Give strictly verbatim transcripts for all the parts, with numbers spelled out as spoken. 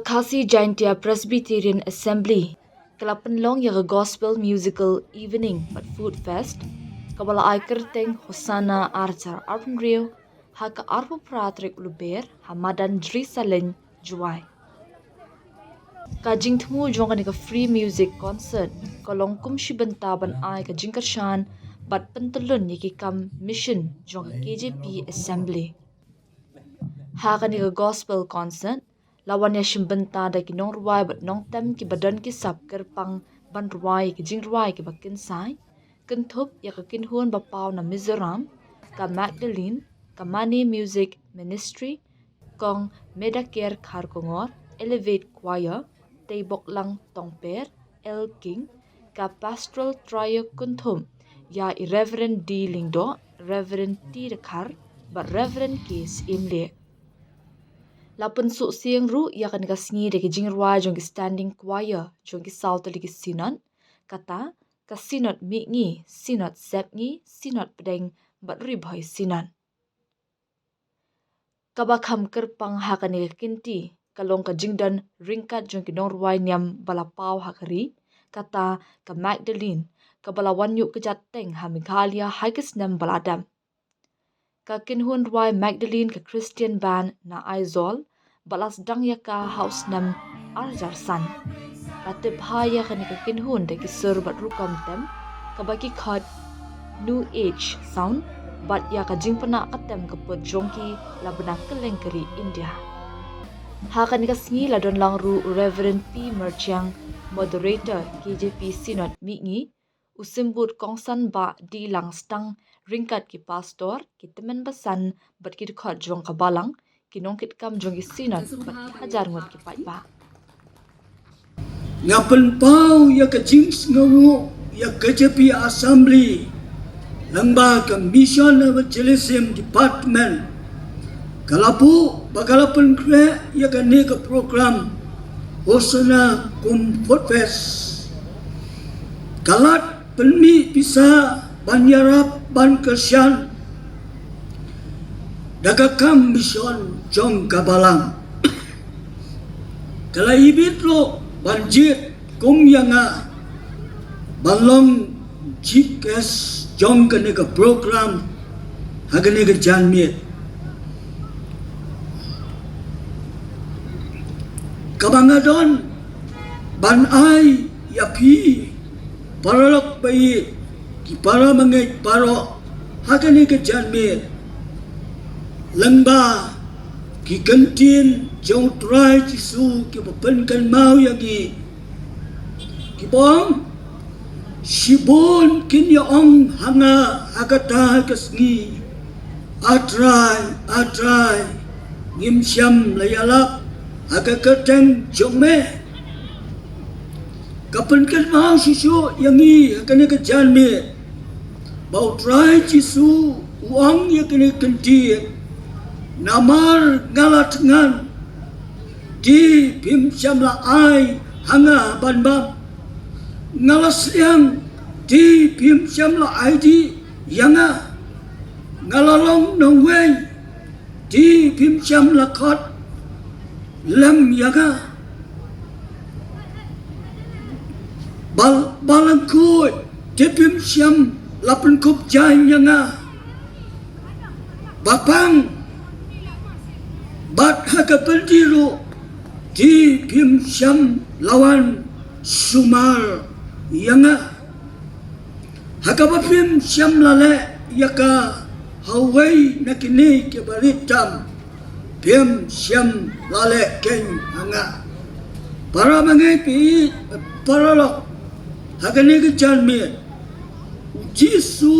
Khasi Jaintia Presbyterian Assembly ka la pynlong ïa ka Gospel Musical Evening bad Food Fest, kaba la ai kyrteng Hosanna ar hajar arphew hynriew, ha ka arphew phra tarik u Lber, ha madan Jri Saleng, Jowai. Ka jingthmu jong kane ka free music concert ka long kum shi bynta ban ai ka jingkyrshan bad pyntyllun ïa ki kam mission jong ka K J P Assembly. Ha kane ka gospel concert la wan ïashim bynta da ki nongrwai bad nongtem kiba don ki sap kyrpang ban rwai ïa ki jingrwai kiba kynsai, kynthup ïa ka kynhun ba paw na Mizoram, ka Magdalene, ka Mane Music Ministry, Kong Medaker Kharkongor, Elevate Choir, Teiboklang Tongper, El King, ka Pastoral Trio kynthup ïa i Reverend D Lyngdoh, Reverend T Dkhar bad Reverend K Syiemlieh. La pynsuh sieng ruh ïa kane ka sngi da ki jingrwai jong ki Standing Choir jong ki saw tylli ki Synod, kata ka Synod Mihngi, Synod Sepngi, Synod Pdeng bad Ri Bhoi Synod. Kaba kham kyrpang ha kane ka kynti ka long ka jingdon ryngkat jong ki nongrwai niam ba la paw ha ka ri, kata ka Magdalene, kaba la wan ïuh kjat teng ha Meghalaya ha ki snem ba la dep. Ka kynhun rwai Magdalene ka Christian Band na Aizawl, ba la sdang ïa ka ha u snem ar hajar san. La tip bha ïa kane ka kynhun da ki sur bad rukom tem, kaba ki khot New Age Sound, bad ïa ka jingpynah ka tem ka put jong ki la bna kylleng ka ri India. Ha kane ka sngi la don lang ruh u Reverend P Myrchiang, Moderator K J P Synod Mihngi, u Symbud Kongsan Bah D Langstang, ryngkat ki pastor, ki tymmen basan bad ki dkhot jong ka balang, ki nongkitkam jong ki Synod bad ki hajar ngut ki paidbah. Nga pynpaw ïa ka jingsngewnguh ïa ka K J P Assembly lyngba ka Mission Evangelism Department, ka la buh ba ka la pynkhreh ïa kane ka program Hosanna kum Food Fest. Ka la pynmih pisa ban ïarap ban kyrshan da ka kam mission jong ka balang. Ka la ibit ruh ban jied kum ïa nga ban long chief guest jong kane ka program ha kane ka janmiet. Kaba nga don ban ai ïa phi paralok ba ïeit, ki para bangeit baroh ha kane ka janmiet, lyngba ki kyntien jong u Trai Jisu kiba pynkynmaw ïa ngi, kiba ong, shibun kin ïa ong ha nga ha kata ka sngi, A Trai, A Trai, ngim shym la ïalap ha ka kyrteng jong me. Ka pynkynmaw shisha ïa ngi ha kane ka janmiet ba u Trai Jisu u ong ïa kane ka kyntien, namar nga la thngan, te phim shym la ai ha nga ban bam. Nga la sliang, te phim shym la ai dih ïa nga. Nga la long nongwei, te phim shym la khot lem ïa nga. Ba, ba lyngkhuid, te phim shym la pynkup jaiñ ïa nga. Ba pang, bad ha ka pyrdi ruh, te phim shym la wan sumar ïa nga. Ha kaba phim shym la leh ïa ka ha uwei na kine kiba rit tam, phim shym la leh keiñ ha nga. Para bangeit, paralok, ha kane ka janmiet, u Jisu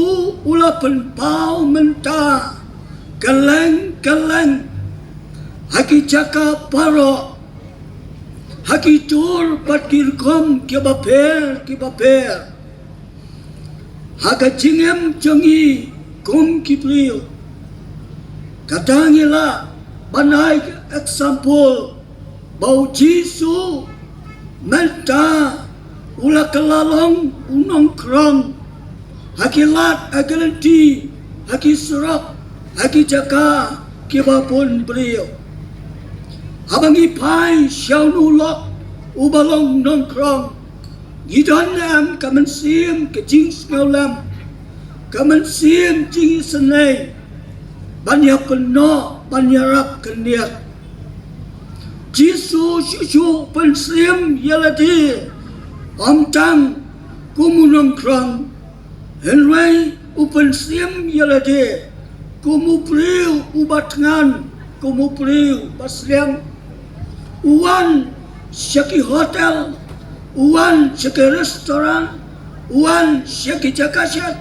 u la pynpaw mynta kylleng kylleng ha ki jaka baroh, ha ki tur bad ki rukom kiba pher kiba pher. Ha ka jingim jong ngi kum ki briew, kata ngi lah ban ai example ba u Jisu mynta u la kylla long u nongkhrong ha ki lad, ha ki lynti, ha ki surok, ha ki jaka kiba bun briew. Haba ngi phai sha uno u lok uba long nongkhrong, ngi don ne em ka mynsiem ka jingsngewlem, ka mynsiem jingisynei ban ïa kynnoh, ban ïarap khyndiat? Jisu shuh shuh u pynsiem ïa lade, ym tang kum u nongkhrong, hynrei u pynsiem ïa lade kum u briew uba thngan, kum u briew ba sliang. U wan sha ki hotel, u wan sha ki restaurant, u wan sha ki jaka shet,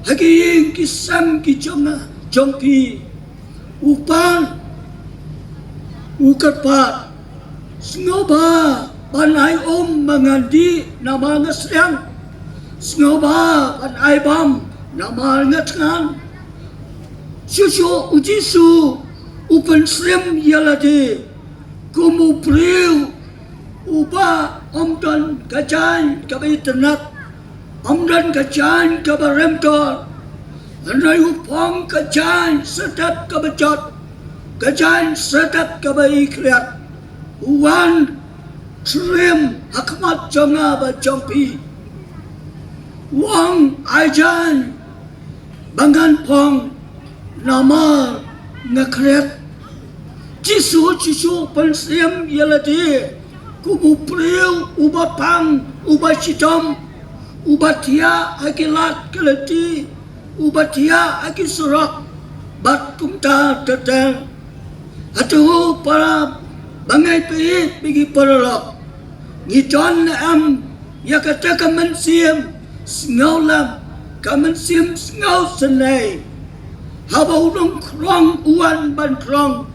ha ki ïing ki sem ki jong, jong phi. U pan, u kyrpad: Sngewbha ban ai um ma ngan dih namar nga sliang. Sngewbha ban ai bam namar nga thngan. Shuh shuh u Jisu u pynsiem ïa lade kum u briew uba ym don ka jaiñ kaba itynnad, ym don ka jaiñ kaba remtor, hynrei u phong ka jaiñ shatep kaba jot, ka jaiñ shatep kaba i khriat. U wan triem ha khmat jong nga bad jong phi. U ong: Ai jaiñ ba ngan phong namar nga khriat. Jisu shuh shuh u pynsiem ïa lade kum u briew uba pang, uba shitom, uba thiah ha ki lad ki lynti, uba thiah ha ki surok bad kumta ter ter. Hato para bangeit baieit bad ki paralok, ngi don ne em ïa kata ka mynsiem sngewlem, ka mynsiem sngewsynei? Haba u nongkhrong u wan ban khrong,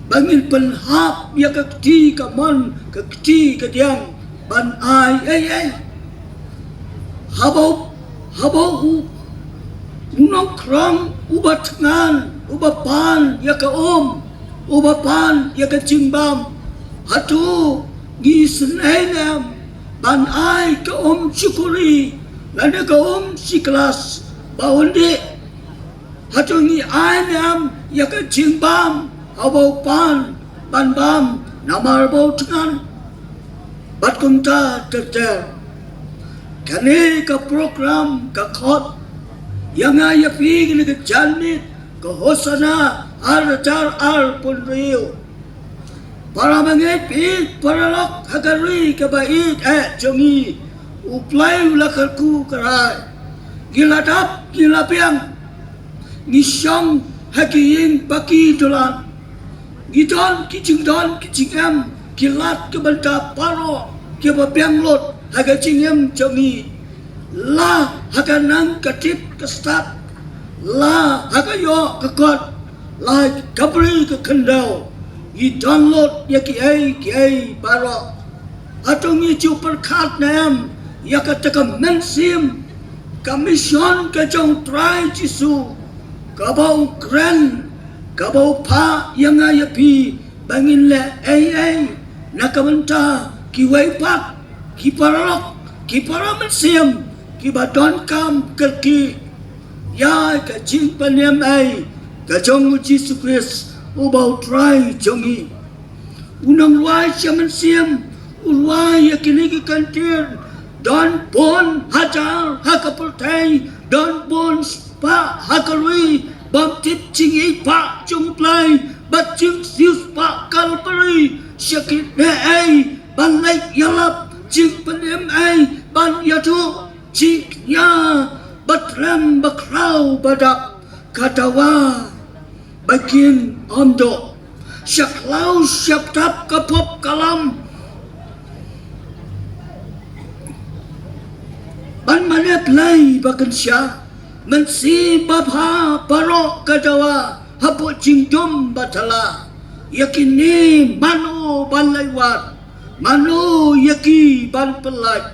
ba ngin pynhap ïa ka kti kamon, ka kti kadiang ban ai ei ei. Haba, haba u, u nongkhrong uba thngan, uba pan ïa ka um, uba pan ïa ka jingbam, hato ngi isynei ne em ban ai ka um shi kuri lane ka um shi klas ba un dih? Hato ngi ai ne em ïa ka jingbam haba u pan ban bam namar ba u thngan? Bad kumta ter ter. Kane ka program ka khot ïa nga ïa phi kane ka janmiet ka Hosana ar hajar arphew hynriew. Para bangeit bad paralok ha ka ri kaba ïeit eh jong ngi, U Blei u la kyrkhu kyrhai. Ngi la dap, ngi la biang, ngi shong ha ki ïing ba ki dulan. Ngi don ki jingdon ki jingem, ki lad ki bynta baroh kiba biang lut ha ka jingim jong ngi. La ha ka nang ka tip ka stad, la ha ka ïoh ka kot, la ha ka bri ka khyndew, ngi don lut ïa kiei kiei baroh. Hato ngi ju pyrkhat ne em ïa kata ka mynsiem, ka mission ka jong U Trai Jisu, kaba u kren, kaba u phah ïa nga ïa phi ba ngin leh ei ei na ka bynta kiwei pat ki paralok, ki para mynsiem kiba donkam kyrkieh ïa ka jingpynim ei ka jong U Jisu Khrist uba U Trai jong ngi. U nongrwai sha mynsiem u rwai ïa kine ki kyntien: Don bun hajar ha ka pyrthei, don bun spah ha ka ri, bym tip jingïeit jong U Blei bad jingsiewspah Kalbari. Sha kine ei ban leit ïalap, jingpynim ei ban ïathuh, jingkñia ba trem ba khraw ba dap, ka dawa ba kin ym duh. Sha khlaw sha btap ka pop ka lam, ban mane Blei ba kynsha, mynsiem babha baroh ka dawa hapoh jingdum bathala. Ïa kine mano ban leit wad, mano ïa ki ban pyllait?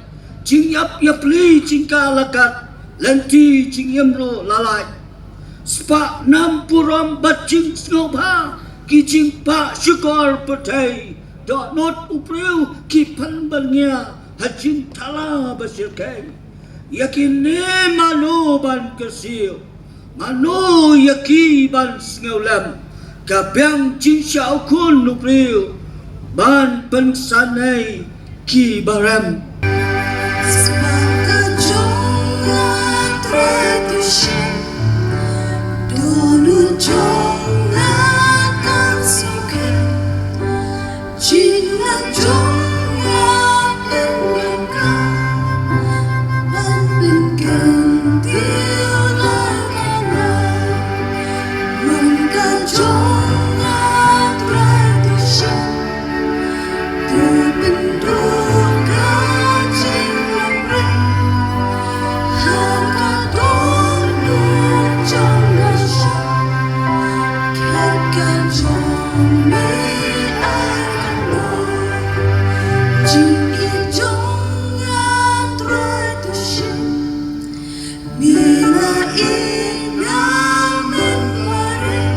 Jingïap ïapli jingkah la kat, lynti jingim ruh la lait. Spah nam burom bad jingsngewbha, ki jingpah shukor pyrthei, dohnud u briew ki pynbyrngia ha jingthala ba shyrkhei. Ïa kine mano ban kyrsiew, mano ïa ki ban sngewlem? Ka biang jingshah u khun u briew ban pynsannei ki barem. Sngewbha ka jong nga Trai tu shem, don u jong nga kan sngewkhem. Jinglah jong nga pyndonkam ban pynkyntiew la ka nga. Mon ka jong nga Trai tu shem, to pynduh ka jinglamrem. Ha ka dohnud jong nga sha, khet ka jong me ai ka long. Jingïeit jong nga Trai tu shem, me la ïeit nga mynmareh.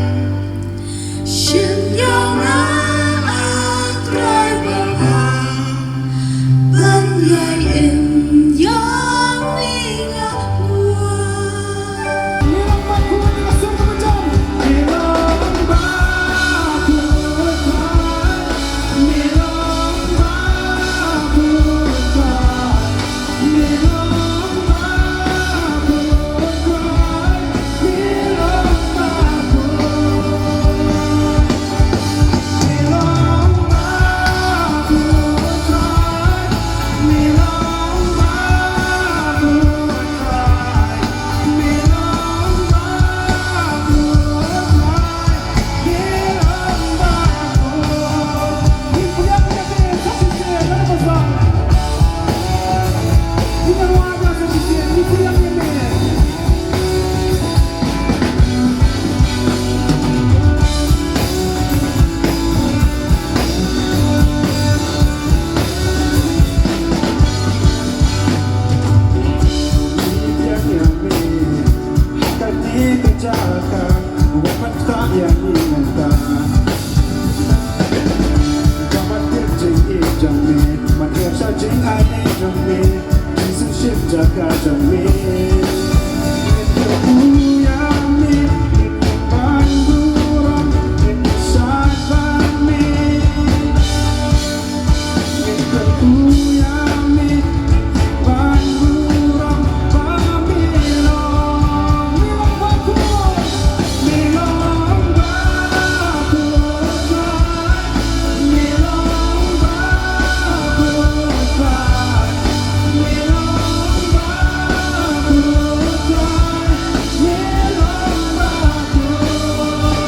Shim ïa nga, A Trai Baba, ban ïai im ïa me nga kwah.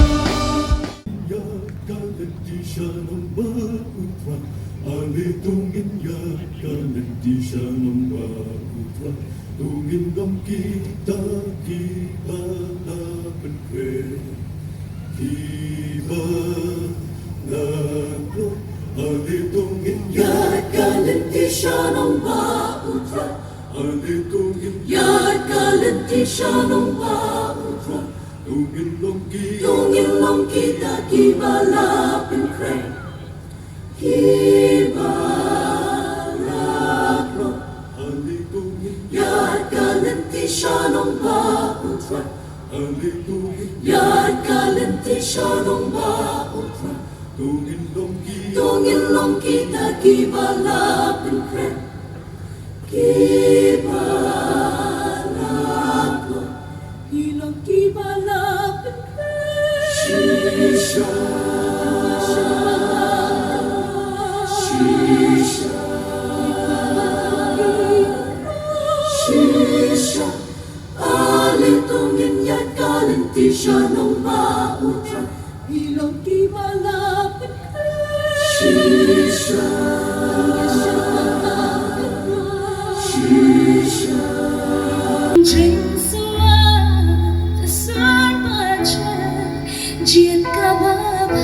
Ïa ka lynti sha nongbah U Trai, ale to ngin ïa ka lynti sha nongbah U Trai. To ngin long kita kiba la pynkhreh, kiba la kloi. Ale to ngin ïa ka lynti sha nongbah U Trai. Ale to ngin ïa ka lynti sha nongbah U Trai. To ngin long ki, to ngin long kita kiba la pynkhreh, kiba la kloi. Ale to ngin ïa ka lynti sha nongbah U Trai. Ale to ngin ïa ka lynti sha nongbah U Trai. To ngin long ki, to ngin long kita kiba la pynkhreh, kiba la kloi. Ngi long kiba la pynkhreh. Shisha. Shisha. Shisha. Ale to ngin ïa ka lynti sha nongbah U Trai. Ngi long kiba la pynkhreh. Shisha. Shisha. Jingsua, sar ba jen, jin kaba bha.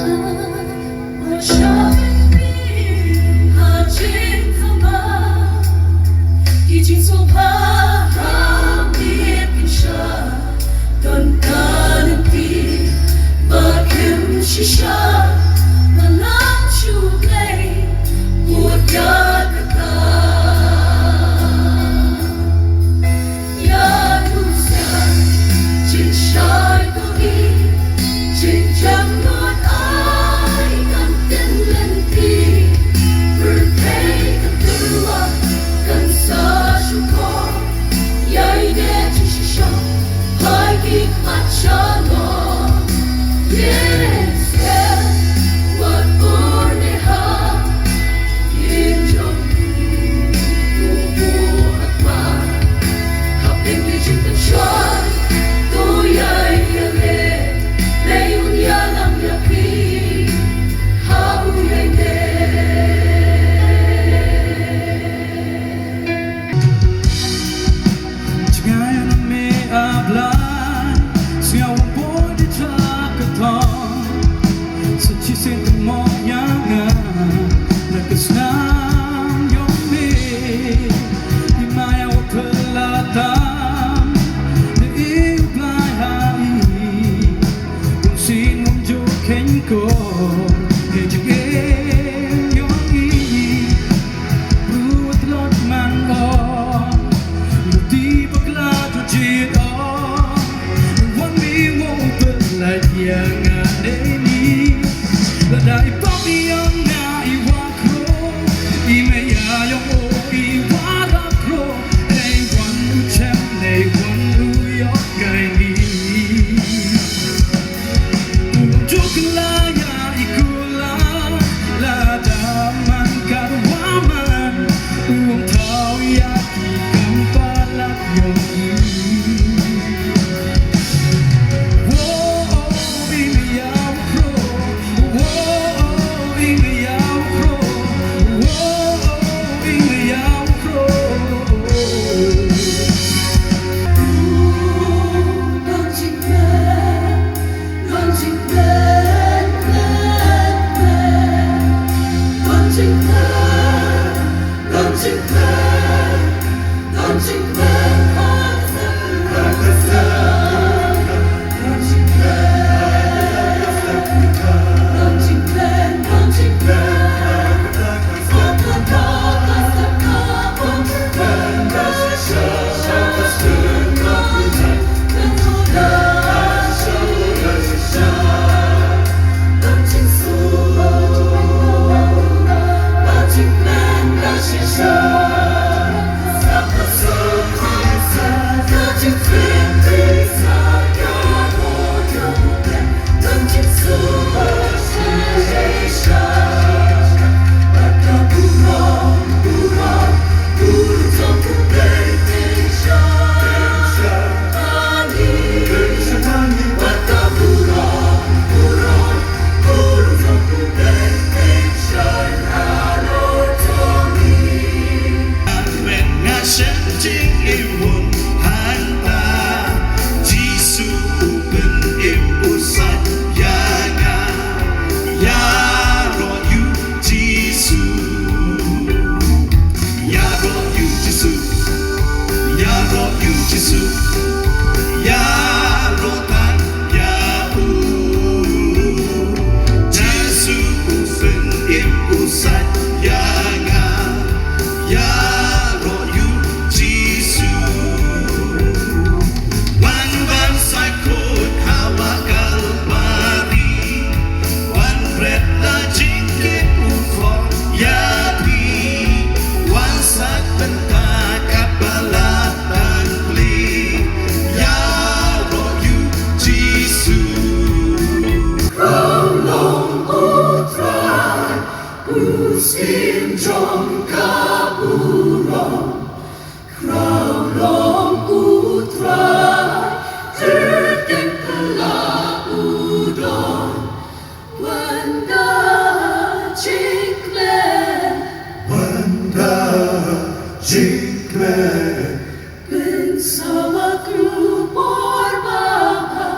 Jngai ïa me, A Blai, sngewbha boi da ka thong. Sa shisien mo ïa nga na ka snam jong me. I maïa wat phylla tam, ne i U Blai ha i. Bun sien ym ju kheiñ ko, hei jingim jong i. Ruh tlot man o, ruh ti bakla tu jied o. Wan mi mo u pynlait ïa nga nei ni. Lada i pap ïa nga i wan khro, i mei ïa jong o i wan rap khro. Ei wan u chem nei wan u ïoh ngai ni. Nga shem jingim hangta, Jisu u pynim u sait ïa nga. Ïaroh ïa u Jisu. Ïaroh ïa u Jisu. Ïaroh ïa u Jisu. Ïaroh tang ïa u. Jisu u pynim u sait ïa nga. Ïaroh ïa u Jisu. Wan ban sa kut ha Kalbari. Wan bret la jingkit u khor ïa phi. Wan sait bynta katba la tang pli. Ïaroh ïa u Jisu. Khraw long U Trai, u Syiem jong ka burom. Khraw long U Trai, pyrthei pyrla u don. Wan da jingkmen. Wan da jingkmen. Pynsawa khubor babha.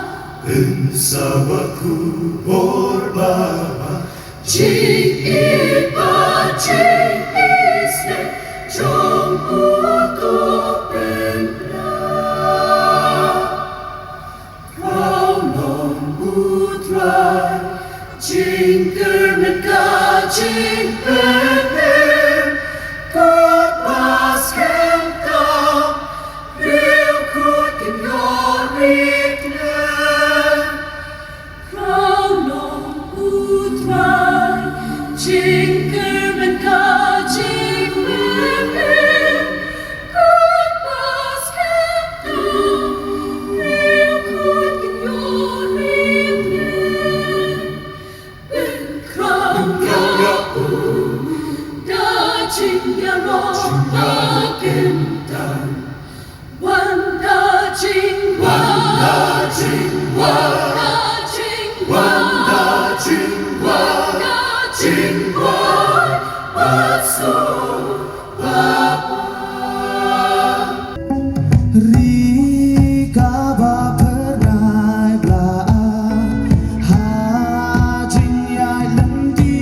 Pynsawa khubor babha. Jingïeit bad jingisynei jong u ko pynbna. Khraw long U Trai, jingkyrmen ka jingpynim, kut ba skhem tam, riewkhuid kin ïoh ri khlem. Khraw long U Trai, jingkyrmen ka jingpynim, kut ba skhem tam, riewkhuid kin ïoh ri khlem. Ri kaba phyrnai bla ha jingïaid lynti,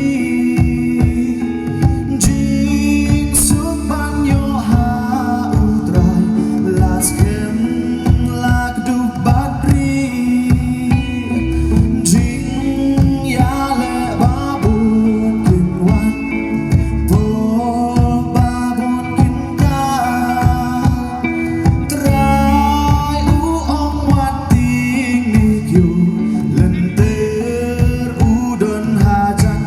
jingsuk ban ïoh ha U Trai, la skhem la kdup bad ri, jingïaleh ba bun kin wan, pop ba bun kin kah. Trai u ong wat tieng ne kiew, lynter u don hajan.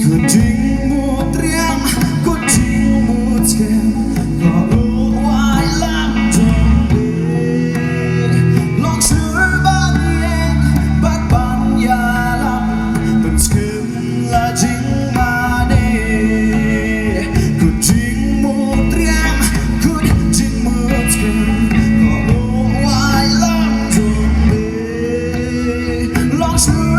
Kut jingmut riang, kut jingmut skhem, ko u wai lam jong me. Long shlur ban ïeng bad ban ïalam, pynskhem la jingmane. Kut jingmut riang, kut jingmut skhem, ko u wai lam jong me. Long shlur